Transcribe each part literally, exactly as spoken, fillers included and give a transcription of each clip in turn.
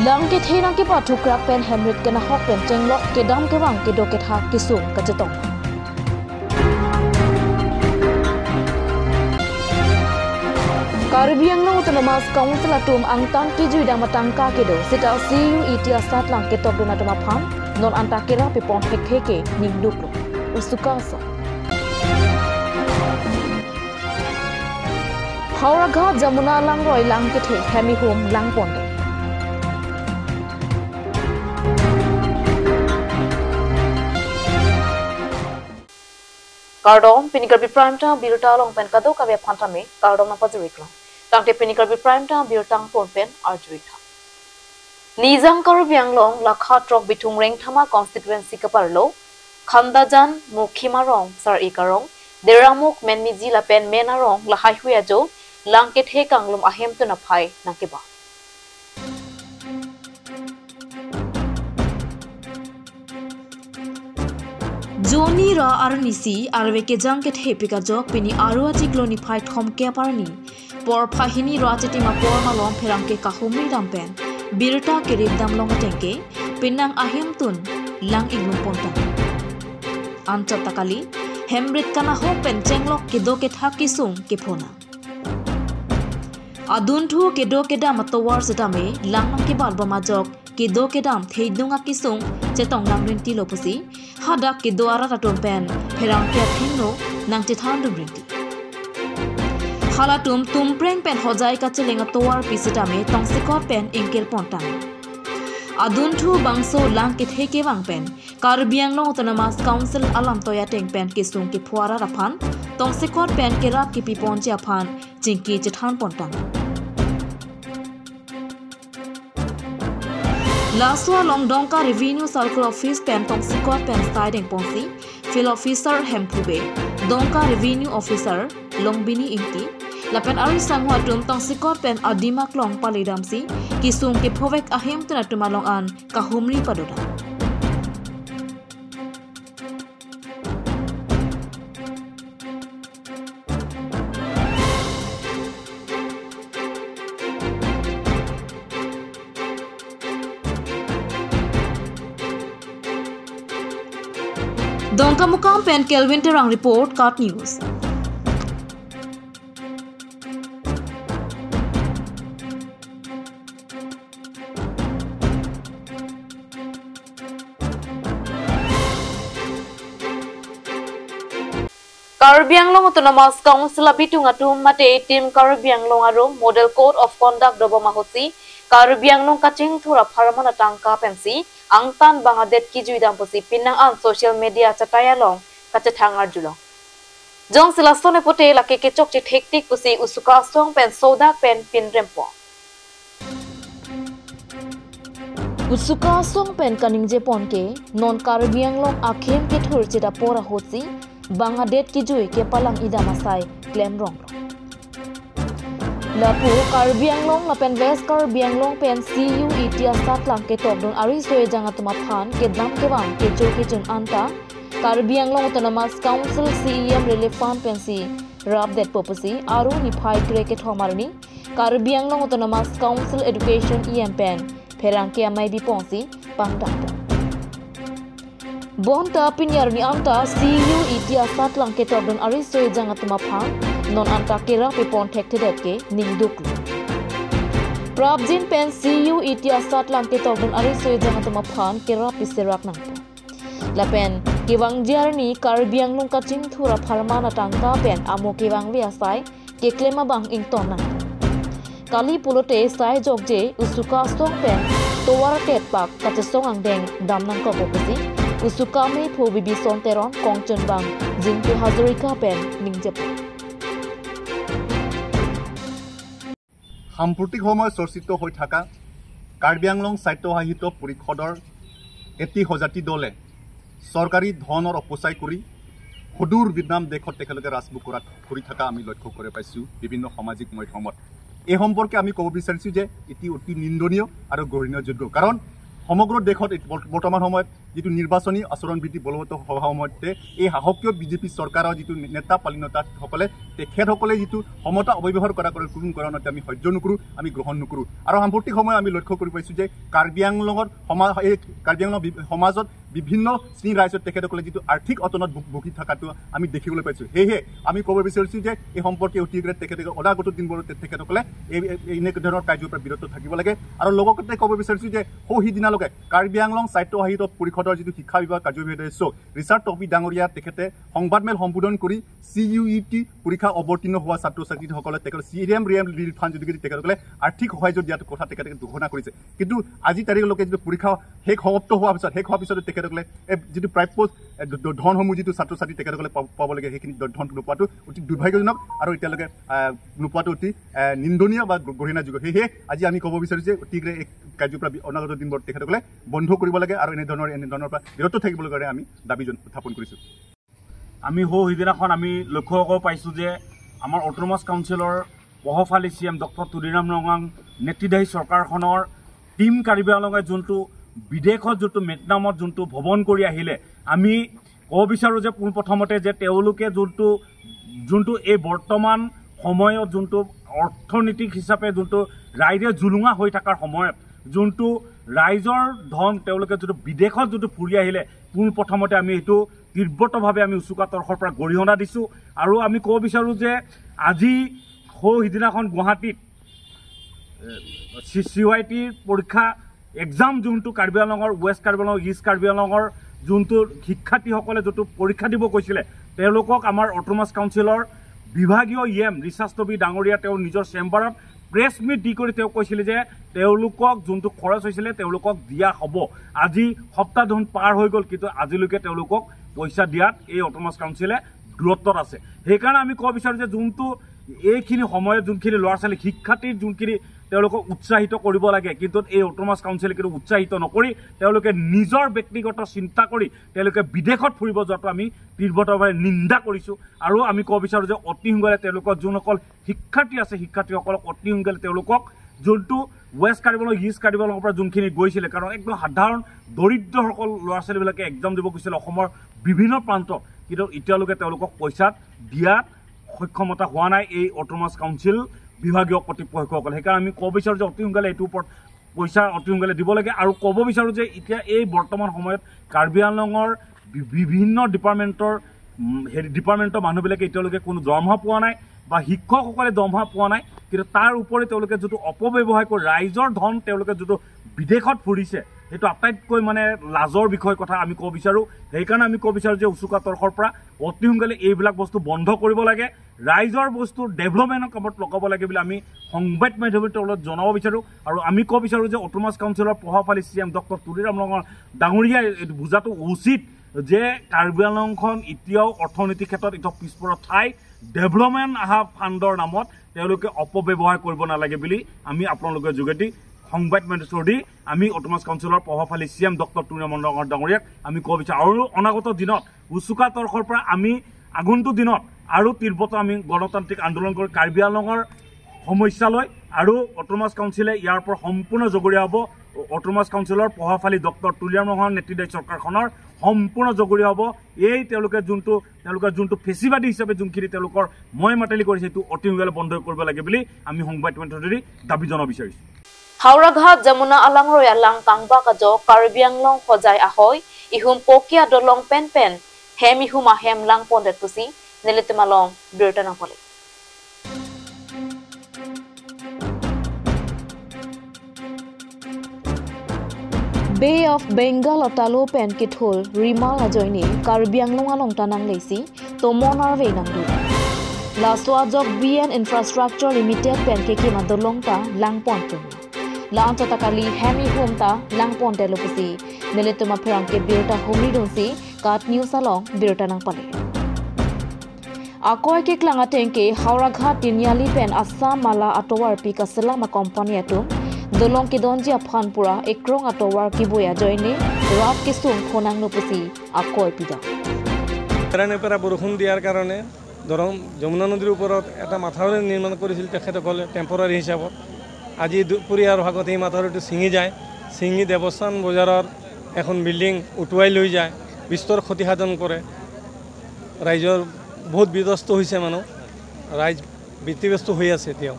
Lang kethe nangkepathukrak pen hemrit kenahok pen chenglok kedam kevang kedo kethak kesung kachetong. Karbi Anglong Autonomous Council atum angtan kejui dam atangka kedo seta C U E T asatlang ketokdun atum aphan non anta kerap pipon thekthe ke ningduklo. Usuka asong. Howraghat Jamuna langroi lang kethe hem ihum langpon dei. Kardom, pini Karbi Prime Time abirta along pen kadokave aphan tame kardom nangpajiriklo. Tangte pini Karbi Prime Time abirta angton pen arjuik tha. Nijang Karbi Anglong lakha throk Bithung Rengthama constituency kaparlo Khandajan, Mukhim arong, Sar-ik arong, Deramuk, Menmiji lapen Men arong lahai hui ajo lang kethe kanglum ahemtun aphai nangkeba. Joni ra arnisi arve kejang kethe pikajok pini aro achiklo niphai thomkep arni porphai hini ra achitim apor malom pherangke kahumri dam pen birta kerip damlong atengke penang ahemtun lang inglum pontang. Anchot ta kali, hemrit kanahok pen chenglok kedo kethak kesung kephonang. Adunthu kedo kedam atovar setame lang nangkebat bom ajok kedo kedam theidung akesung chetong nang rinti lo pusi hadak kedo arat atum pen pherangke athengno nangchethan dun rinti. Halatum tumpreng pen hojai kacheleng atovarpi setame tongsekot pen ingkir pontang. Adunthu bangso lang kethe kevang pen Karbi Anglong Autonomous Council alam toya ateng pen kesung kepho arat aphan tongsekot pen kerap kepi ponji aphan chingki chethan pontang. Laso along Dongka Revenue Circle Office pen tongsekot pen sai dengponsi Field Officer Hemphu Bey, Dongka Revenue Officer Longbini Ingti lapen ari sangho atum tongsekot pen adim aklong pale damsi kesung kephovek ahemtun atum along an kahumri padodam. Dongkamukam pen Kelvin Terang report, KAT News. Karbi Anglong Autonomous Council abitung atum mate Team Karbi Anglong arong Model Code of Conduct dobom ahutsi Karbi Anglong kachingthur apharman atangka pensi angtan bang adet kejui dam pusi penang an social media chatai along kachethang arjulong. Jongsi lason epote lake kechokche thektik pusi Usuka asong pen sodak pen pinrempo. Usuka asong pen kaningjepon ke non Karbi Anglong akhim kethur chedapor ahutsi bang adet kejui kepalang idam asai klem rong. Lapu Karbi Anglong lapen West Karbi Anglong pen C U E T asatlang ketokdun ariso ejang atum aphan kedam kevang kecho kejun anta Karbi Anglong Autonomous Council C E M Relief Fund pensi rapdetpo pusi aro niphai kre kethom arni Karbi Anglong Autonomous Council Education E M pen pherangke amei biponsi pangdakpo. Bonta pini arni anta C U E T asatlang ketokdun ariso ejang atum aphan non anta kerap pipon thekthedet ke ningduklo. Prapjin pen C U E T asatlang ketokdun ariso ejang atum aphan kerap piserak nangpo. Lapen kevangji arni Karbi Anglong kachingthur apharman atangka pen amo kevangve asai keklem abang ington nang. Kali pulote sai jokje Usuka asong pen tovar ketpak kachesong angdeng dam nangkok pusi Usuka amei phu Bibison Teron kongchunbang Jingtu Hazarika pen ningjepo. সাম্প্ৰতিক সময় চৰ্চিত হৈ থকা কাৰ্বি আংলং স্বায়ত্তশাসিত পৰিষদৰ এটি সজাতি দলে চৰকাৰী ধনৰ অপচয় কৰি সুদূৰ ভিয়েটনাম দেশত তেখেতলোকে ৰাজভোগ কৰা, কৰি থকা আমি লক্ষ্য কৰি পাইছোঁ বিভিন্ন সামাজিক মাধ্যমত। এই সম্পৰ্কে আমি ক'ব বিচাৰিছোঁ যে এটি অতি নিন্দনীয় আৰু ঘৃণাযোগ্য, কাৰণ সমগ্ৰ দেশত এতি-, বৰ্ত-, বৰ্তমান সময়ত যিটো নিৰ্বাচনী আচৰণ বিধি বলবৎ হোৱা সময়তে এই শাসকীয় বিজেপি চৰকাৰৰ যিটো নেতা পালিনতাসকলে তেখেতসকলে যিটো ক্ষমতা অপব্যৱহাৰ কৰা, কৰে, কোনো কাৰণতে আমি সহ্য নকৰোঁ, আমি গ্ৰহণ নকৰোঁ। আৰু সাম্প্ৰতিক সময়ত আমি লক্ষ্য কৰি পাইছোঁ যে কাৰ্বি আংলঙৰ সমা-, এই কাৰ্বি আংলং বি-, সমাজত বিভিন্ন শ্ৰেণীৰ ৰাইজৰ তেখেতসকলে যিটো আৰ্থিক অটনত ভু-, ভুগি থকাটো আমি দেখিবলৈ পাইছোঁ। সেয়েহে আমি ক'ব বিচাৰিছোঁ যে এই সম্পৰ্কে অতি শীঘ্ৰে তেখেতসকলে অনাগত দিনবোৰত তে-, তেখেতসকলে এই, এই, এই এনেকুৱা ধৰণৰ কাৰ্যৰ পৰা বিৰত থাকিব লাগে। আৰু লগতে ক'ব বিচাৰিছোঁ যে সৌ সিদিনালৈকে কাৰ্বি আংলং স্বায়ত্তশাসিত পৰিষদৰ যিটো শিক্ষা বিভাগ কাৰ্যবাহী সদস্য ৰিচাৰ্ড টপি ডাঙৰীয়া তেখেতে সংবাদমেল সম্বোধন কৰি চি ইউ ই টি পৰীক্ষা অৱতীৰ্ণ হোৱা ছাত্ৰ ছাত্ৰীসকলে তেখেতৰ চি ৰেম ৰিয়েম ৰিলিফ ফাণ্ড যোগেদি তেখেতসকলে আৰ্থিক সাহায্য দিয়াৰ কথা তেখেতে ঘোষণা কৰিছে। কিন্তু আজি তাৰিখলৈকে যিটো পৰীক্ষা শেষ সমাপ্ত হোৱাৰ পিছত, শেষ হোৱাৰ পিছতে তেখেতসকলে এই যিটো প্ৰাপ্য, এ, ধ-, ধ-, ধনসমূহ যিটো ছাত্ৰ ছাত্ৰী তেখেতসকলে পাব, পাব লাগে, সেইখিনি ধ-, ধন নোপোৱাটো অতি দুৰ্ভাগ্যজনক আৰু এতিয়ালৈকে, আহ, নোপোৱাটো অতি, আহ, নিন্দনীয় বা গ-, ঘৃণাযোগ্য। সেয়েহে আজি আমি ক'ব বিচাৰোঁ যে অতি শীঘ্ৰে এই কাৰ্যৰ পৰা বি-, অনাগত দিনবোৰত তেখেতসকলে বন্ধ কৰিব লাগে আৰু এনেধৰণৰ, এনেধৰণৰ পৰা বিৰত থাকিব লাগে আমি দাবী জন-, উত্থাপন কৰিছোঁ। আমি সৌ সিদিনাখন আমি লক্ষ্য কৰিব পাইছোঁ যে আমাৰ অট'নমাছ কাউন্সিলৰ প্ৰভাৱশালী চি এম ডক্টৰ তুলিৰাম ৰঙাং নেতৃত্বাধীন চৰকাৰখনৰ টিম কাৰ্বি আংলঙে যোনটো বিদেশত যোনটো ভিয়েটনামত যোনটো ভ্ৰমণ কৰি আহিলে, আমি ক'ব বিচাৰোঁ যে পোনপ্ৰথমতে যে তেওঁলোকে যোনটো, যোনটো এই বৰ্তমান সময়ত যোনটো অৰ্থনৈতিক হিচাপে যোনটো ৰাইজে জুলুঙা হৈ থকাৰ সময়ত যোনটো ৰাইজৰ ধন তেওঁলোকে যোনটো বিদেশত যোনটো ফুৰি আহিলে, পোনপ্ৰথমতে আমি এইটো তীব্ৰতভাৱে আমি উচুকা তৰফৰ পৰা গৰিহণা দিছোঁ। আৰু আমি ক'ব বিচাৰোঁ যে আজি সৌ সিদিনাখন গুৱাহাটীত চি ৱাই টিৰ পৰীক্ষা এক্সাম যোনটো কাৰ্বি আংলঙৰ, ৱেষ্ট কাৰ্বি আংলং, ইষ্ট কাৰ্বি আংলঙৰ যোনটো শিক্ষাৰ্থীসকলে যোনটো পৰীক্ষা দিব কৈছিলে, তেওঁলোকক আমাৰ অট'নমাছ কাউন্সিলৰ বিভাগীয় ই এম ৰিচাৰ্ড টপি ডাঙৰীয়া তেওঁ নিজৰ চেম্বাৰত প্ৰেছ মিট দি কৰি তেওঁ কৈছিলে যে তেওঁলোকক যোনটো খৰচ হৈছিলে তেওঁলোকক দিয়া হ'ব। আজি সপ্তাহ দুখন পাৰ হৈ গ'ল, কিন্তু আজিলৈকে তেওঁলোকক পইচা দিয়াত এই অট'নমাছ কাউন্সিলে দূৰত্বত আছে। সেইকাৰণে আমি ক'ব বিচাৰোঁ যে যোনটো এইখিনি সময়ত যোনখিনি ল'ৰা ছোৱালী শিক্ষাৰ্থীৰ যোনখিনি তেওঁলোকক উৎসাহিত কৰিব লাগে, কিন্তু এই অট'নমাছ কাউন্সিলে কিন্তু উৎসাহিত নকৰি তেওঁলোকে নিজৰ ব্যক্তিগত চিন্তা কৰি তেওঁলোকে বিদেশত ফুৰিব যোৱাটো আমি তীব্ৰতাৰে নিন্দা কৰিছোঁ। আৰু আমি ক'ব বিচাৰোঁ যে অতি সোনকালে তেওঁলোকৰ যোনসকল শিক্ষাৰ্থী আছে, শিক্ষাৰ্থীসকলক অতি সোনকালে তেওঁলোকক যোনটো ৱেষ্ট কাৰ্বি আংলং, ইষ্ট কাৰ্বি আংলঙৰ পৰা যোনখিনি গৈছিলে, কাৰণ একদম সাধাৰণ দৰিদ্ৰসকল ল'ৰা ছোৱালীবিলাকে এক্সাম দিব গৈছিলে অসমৰ বিভিন্ন প্ৰান্তত, কিন্তু এতিয়ালৈকে তেওঁলোকক পইচা দিয়াত সক্ষমতা হোৱা নাই এই অট'নমাছ কাউন্সিল বিভাগীয় কৰ্তৃপক্ষসকলে। সেইকাৰণে আমি ক'ব বিচাৰোঁ যে অতি সোনকালে এইটোৰ ওপৰত পইচা অতি সোনকালে দিব লাগে। আৰু ক'ব বিচাৰোঁ যে এতিয়া এই বৰ্তমান সময়ত কাৰ্বি আংলঙৰ বি-, বিভিন্ন ডিপাৰ্টমেণ্টৰ, উম, হেৰি ডিপাৰ্টমেণ্টৰ মানুহবিলাকে এতিয়ালৈকে কোনো দৰমহা পোৱা নাই বা শিক্ষকসকলে দৰমহা পোৱা নাই, কিন্তু তাৰ উপৰি তেওঁলোকে যিটো অপব্যৱহাৰ কৰি ৰাইজৰ ধন তেওঁলোকে যিটো বিদেশত ফুৰিছে, সেইটো আটাইতকৈ মানে লাজৰ বিষয় কথা আমি ক'ব বিচাৰোঁ। সেইকাৰণে আমি ক'ব বিচাৰোঁ যে উচুকা তৰফৰ পৰা অতি সোনকালে এইবিলাক বস্তু বন্ধ কৰিব লাগে, ৰাইজৰ বস্তু ডেভেলপমেণ্টৰ কামত লগাব লাগে বুলি আমি সংবাদ মাধ্যমৰ তলত জনাব বিচাৰোঁ। আৰু আমি ক'ব বিচাৰোঁ যে অট'নমাছ কাউন্সিলৰ প্ৰভাৱশালী চি এম ডক্টৰ তুলিৰাম ৰঙাং ডাঙৰীয়াই এইটো বুজাটো উচিত যে কাৰ্বি আংলংখন এতিয়াও অৰ্থনৈতিক ক্ষেত্ৰত এতিয়াও পিছপৰা ঠাই, ডেভেলপমেণ্ট অহা ফাণ্ডৰ নামত তেওঁলোকে অপব্যৱহাৰ কৰিব নালাগে বুলি আমি আপোনালোকৰ যোগেদি সংবাদ মেলৰ থ্ৰুদি আমি অট'নমাছ কাউন্সিলৰ প্ৰভাৱশালী চি এম ডক্টৰ তুলিৰাম ৰঙাং ডাঙৰীয়াক আমি ক'ব বিচাৰোঁ। আৰু অনাগত দিনত উচুকা তৰফৰ পৰা আমি আগন্তুক দিনত আৰু তীব্ৰতৰ আমি গণতান্ত্ৰিক আন্দোলন কৰি কাৰ্বি আংলঙৰ সমস্যালৈ আৰু অট'নমাছ কাউন্সিলে ইয়াৰ পৰা সম্পূৰ্ণ জগৰীয়া হ'ব। অট'নমাছ কাউন্সিলৰ প্ৰভাৱশালী ডক্টৰ তুলিৰাম ৰঙাং নেতৃত্বাধীন চৰকাৰখনৰ সম্পূৰ্ণ জগৰীয়া হ'ব। এই তেওঁলোকে যোনটো, তেওঁলোকে যোনটো ফেচিবাদী হিচাপে যোনখিনি তেওঁলোকৰ ময় মাতালি কৰিছে, সেইটো অতি সোনকালে বন্ধ কৰিব লাগে বুলি আমি সংবাদ মাধ্যমেদি দাবী জনাব বিচাৰিছোঁ। Howraghat Jamuna alangroi alang kangbak ajok Karbi Anglong Hojai ahoi ihum Pokia dolong pen pen hem ihum ahem langpondet pusi nelitum along birta nangpale. Bay of Bengal atalo pen kethul rimal ajoine Karbi Anglong along ta nanglesi tomon arve nangdu. Laso ajok B N Infrastructure Limited pen kekim adolong ta langpon tum. La-anchot ta kali hem ihum ta langpondetlo pusi nelitum apherangke birta humri dunsi KAT News along birta nangpale. Akoi keklang ateng ke Howraghat Tiniali pen Assam Mala atovarpi kaselam acompany atum dolong kedonji aphan pura ekrong atovar keboi ajoine rat kesung khonanglo pusi akoi pidun. নেৰানেপেৰা বৰষুণ দিয়াৰ কাৰণে দৰং যমুনা নদীৰ ওপৰত এটা মাথাউৰি নিৰ্মাণ কৰিছিল তেখেতসকলে টেম্পৰাৰী হিচাপত। আজি দুপৰীয়াৰ ভাগত এই মাথাউৰিটো ছিঙি যায়। ছিঙি দেৱস্থান বজাৰৰ এখন বিল্ডিং উটুৱাই লৈ যায়, বিস্তৰ ক্ষতিসাধন কৰে। ৰাইজৰ বহুত বিধ্বস্ত হৈছে মানুহ, ৰাইজ ভীতিগ্ৰস্ত হৈ আছে এতিয়াও।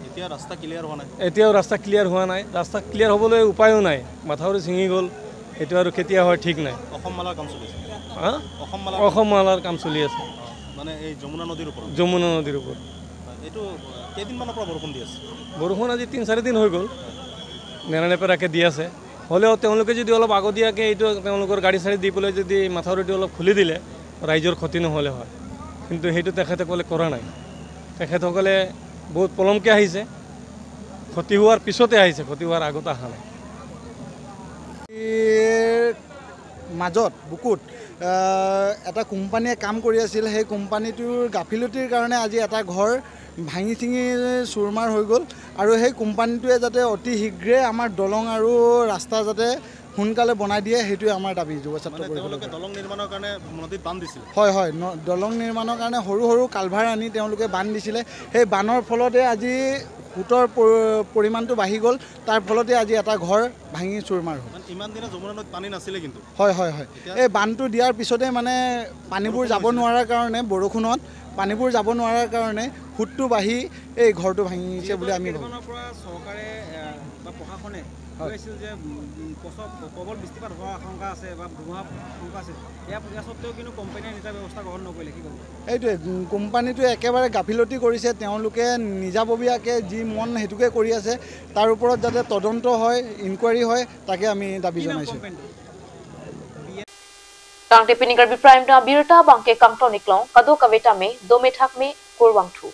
এতিয়া ৰাস্তা ক্লিয়াৰ হোৱা নাই? এতিয়াও ৰাস্তা ক্লিয়াৰ হোৱা নাই। ৰাস্তা ক্লিয়াৰ হ'বলৈ উপায়ো নাই, মাথাউৰি ছিঙি গ'ল, এইটো আৰু কেতিয়া হয় ঠিক নাই। অসম মালাৰ কাম চলি আছে? হা? অসম মালাৰ অসম মালাৰ কাম চলি আছে। মানে এই যমুনা নদীৰ ওপৰত? যমুনা নদীৰ ওপৰত। এইটো কেইদিনমানৰ পৰা বৰষুণ দি আছে? বৰষুণ আজি তিনি চাৰি দিন হৈ গ'ল, নেৰানেপেৰাকে দি আছে। হ'লেও তেওঁলোকে যদি অলপ আগতীয়াকৈ এইটো তেওঁলোকৰ গাড়ী চাড়ী দি পেলাই যদি মাথাউৰিটো অলপ খুলি দিলে ৰাইজৰ ক্ষতি নহ'লে হয়, কিন্তু সেইটো তেখেতসকলে কৰা নাই। তেখেতসকলে বহুত পলমকৈ আহিছে, ক্ষতি হোৱাৰ পিছতে আহিছে, ক্ষতি হোৱাৰ আগত অহা নাই। এই মাজত বুকুত আহ, এটা কোম্পানীয়ে কাম কৰি আছিল। সেই কোম্পানীটোৰ গাফিলতিৰ কাৰণে আজি এটা ঘৰ ভাঙি চিঙি চুৰমাৰ হৈ গ'ল। আৰু সেই কোম্পানীটোৱে যাতে অতি শীঘ্ৰে আমাৰ দলং আৰু ৰাস্তা যাতে সোনকালে বনাই দিয়ে, সেইটোৱে আমাৰ দাবী যুৱ ছাত্ৰ মানে পৰিষদৰ তেওঁলোকে পৰা। দলং নিৰ্মাণৰ কাৰণে নদীত বান্ধ দিছিলে? হয়, হয়, ন-, দলং নিৰ্মাণৰ কাৰণে সৰু সৰু কালভাৰ আনি তেওঁলোকে বান্ধ দিছিলে। সেই বান্ধৰ ফলতে আজি সোঁতৰ পৰি-, পৰিমাণটো বাঢ়ি গ'ল। তাৰ ফলতে আজি এটা ঘৰ ভাঙি চুৰমাৰ হ'ল। মানে ইমান দিনে যমুনা নদীত পানী নাছিলে কিন্তু? হয়, হয়, হয়। এতিয়া এই বান্ধটো দিয়াৰ পিছতে মানে পানীবোৰ বৰষুণ যাব হৈছে। নোৱাৰাৰ কাৰণে, বৰষুণত পানীবোৰ যাব নোৱাৰাৰ কাৰণে সোঁতটো বাঢ়ি এই ঘৰটো ভাঙিছে বুলি আমি ভাবোঁ। কেইদিনমানৰ পৰা চৰকাৰে, এ, বা প্ৰশাসনে হয়। কৈ আছিল যে, উম, উম, পচ-, প্ৰবল বৃষ্টিপাত হোৱাৰ আশংকা আছে বা ধুমুহাৰ আশংকা আছে। ইয়াৰ, ইয়াৰ স্বত্বেও কিন্তু কোম্পানীয়ে নিজা ব্যৱস্থা গ্ৰহণ নকৰিলে, কি ক'ব? এইটোৱে, উম, কোম্পানীটোৱে একেবাৰে গাফিলতি কৰিছে। তেওঁলোকে নিজাববীয়াকৈ যি মন সেইটোকে কৰি আছে। তাৰ ওপৰত যাতে তদন্ত হয়, ইনকুৱাৰী হয়, তাকে আমি দাবী কি নাম জনাইছোঁ। কোম্পানীটো? Tangte pini Karbi Prime Time abirta abangke kangton iklong, kadokave tame dome thakme, kurvangthu.